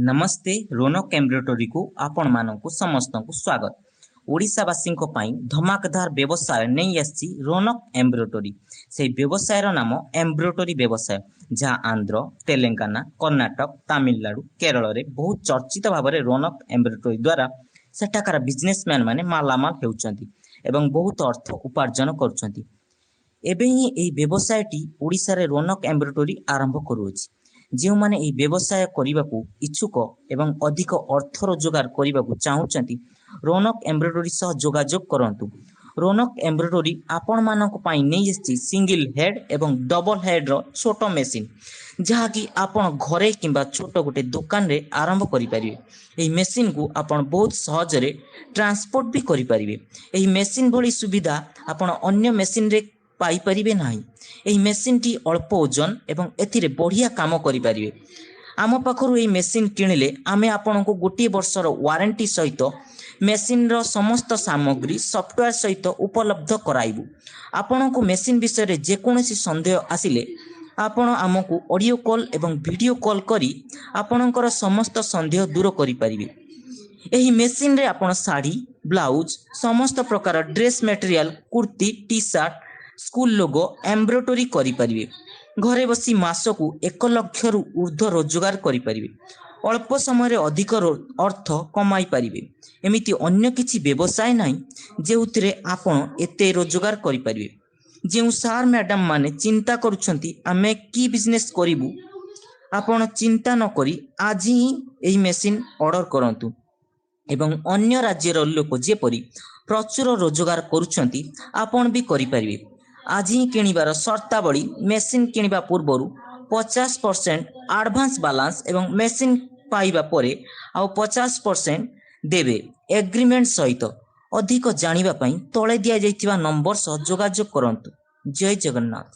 ନମସ୍ତେ, ରୋନକ ଏମ୍ବ୍ରୋଡୋରୀକୁ ଆପଣମାନଙ୍କୁ ସମସ୍ତଙ୍କୁ ସ୍ୱାଗତ। ଓଡ଼ିଶାବାସୀଙ୍କ ପାଇଁ ଧମାକାଦାର ବ୍ୟବସାୟ ନେଇ ଆସିଛି ରୋନକ ଏମ୍ବ୍ରୋଡୋରୀ। ସେହି ବ୍ୟବସାୟର ନାମ ଏମ୍ବ୍ରୋଡୋରୀ ବ୍ୟବସାୟ, ଯାହା ଆନ୍ଧ୍ର, ତେଲେଙ୍ଗାନା, କର୍ଣ୍ଣାଟକ, ତାମିଲନାଡ଼ୁ, କେରଳରେ ବହୁତ ଚର୍ଚ୍ଚିତ ଭାବରେ ରୋନକ ଏମ୍ବ୍ରୋଡୋରୀ ଦ୍ୱାରା ସେଠାକାର ବିଜନେସମ୍ୟାନ୍ ମାନେ ମାଲାମାଲ ହେଉଛନ୍ତି ଏବଂ ବହୁତ ଅର୍ଥ ଉପାର୍ଜନ କରୁଛନ୍ତି। ଏବେ ହିଁ ଏହି ବ୍ୟବସାୟଟି ଓଡ଼ିଶାରେ ରୋନକ ଏମ୍ବ୍ରୋଡୋରୀ ଆରମ୍ଭ କରୁଅଛି। ଯେଉଁମାନେ ଏହି ବ୍ୟବସାୟ କରିବାକୁ ଇଚ୍ଛୁକ ଏବଂ ଅଧିକ ଅର୍ଥ ରୋଜଗାର କରିବାକୁ ଚାହୁଁଛନ୍ତି, ରୋନକ ଏମ୍ବ୍ରୋଡୋରୀ ସହ ଯୋଗାଯୋଗ କରନ୍ତୁ। ରୋନକ ଏମ୍ବ୍ରୋଡୋରୀ ଆପଣମାନଙ୍କ ପାଇଁ ନେଇ ଆସିଛି ସିଙ୍ଗିଲ୍ ହେଡ୍ ଏବଂ ଡବଲ୍ ହେଡ୍ର ଛୋଟ ମେସିନ୍, ଯାହାକି ଆପଣ ଘରେ କିମ୍ବା ଛୋଟ ଗୋଟେ ଦୋକାନରେ ଆରମ୍ଭ କରିପାରିବେ। ଏହି ମେସିନ୍କୁ ଆପଣ ବହୁତ ସହଜରେ ଟ୍ରାନ୍ସପୋର୍ଟ ବି କରିପାରିବେ। ଏହି ମେସିନ୍ ଭଳି ସୁବିଧା ଆପଣ ଅନ୍ୟ ମେସିନ୍ରେ ପାଇପାରିବେ ନାହିଁ। ଏହି ମେସିନ୍ଟି ଅଳ୍ପ ଓଜନ ଏବଂ ଏଥିରେ ବଢ଼ିଆ କାମ କରିପାରିବେ। ଆମ ପାଖରୁ ଏହି ମେସିନ୍ କିଣିଲେ ଆମେ ଆପଣଙ୍କୁ ଗୋଟିଏ ବର୍ଷର ୱାରେଣ୍ଟି ସହିତ ମେସିନ୍ର ସମସ୍ତ ସାମଗ୍ରୀ ସଫ୍ଟୱେର୍ ସହିତ ଉପଲବ୍ଧ କରାଇବୁ। ଆପଣଙ୍କୁ ମେସିନ୍ ବିଷୟରେ ଯେକୌଣସି ସନ୍ଦେହ ଆସିଲେ ଆପଣ ଆମକୁ ଅଡ଼ିଓ କଲ୍ ଏବଂ ଭିଡ଼ିଓ କଲ୍ କରି ଆପଣଙ୍କର ସମସ୍ତ ସନ୍ଦେହ ଦୂର କରିପାରିବେ। ଏହି ମେସିନ୍ରେ ଆପଣ ଶାଢ଼ୀ, ବ୍ଲାଉଜ୍, ସମସ୍ତ ପ୍ରକାର dress material, kurti, T shirt, school logo embroidery କରିପାରିବେ। ଘରେ ବସି ମାସକୁ 1 ଲକ୍ଷରୁ ଉର୍ଦ୍ଧ୍ୱ ରୋଜଗାର କରିପାରିବେ। ଅଳ୍ପ ସମୟରେ ଅଧିକ ଅର୍ଥ କମାଇ ପାରିବେ। ଏମିତି ଅନ୍ୟ କିଛି ବ୍ୟବସାୟ ନାହିଁ, ଯେଉଁଥିରେ ଆପଣ ଏତେ ରୋଜଗାର କରିପାରିବେ। ଯେଉଁ ସାର୍ ମ୍ୟାଡ଼ାମ୍ ମାନେ ଚିନ୍ତା କରୁଛନ୍ତି, ଆମେ କି ବିଜନେସ୍ କରିବୁ, ଆପଣ ଚିନ୍ତା ନ କରି ଆଜି ହିଁ ଏହି ମେସିନ୍ ଅର୍ଡ଼ର କରନ୍ତୁ ଏବଂ ଅନ୍ୟ ରାଜ୍ୟର ଲୋକ ଯେପରି ପ୍ରଚୁର ରୋଜଗାର କରୁଛନ୍ତି, ଆପଣ ବି କରିପାରିବେ। ଆଜି ହିଁ କିଣିବାର ସର୍ତ୍ତାବଳୀ: ମେସିନ୍ କିଣିବା ପୂର୍ବରୁ 50% ଆଡ଼ଭାନ୍ସ ବାଲାନ୍ସ ଏବଂ ମେସିନ୍ ପାଇବା ପରେ ଆଉ 50% ଦେବେ ଏଗ୍ରିମେଣ୍ଟ ସହିତ। ଅଧିକ ଜାଣିବା ପାଇଁ ତଳେ ଦିଆଯାଇଥିବା ନମ୍ବର ସହ ଯୋଗାଯୋଗ କରନ୍ତୁ। ଜୟ ଜଗନ୍ନାଥ।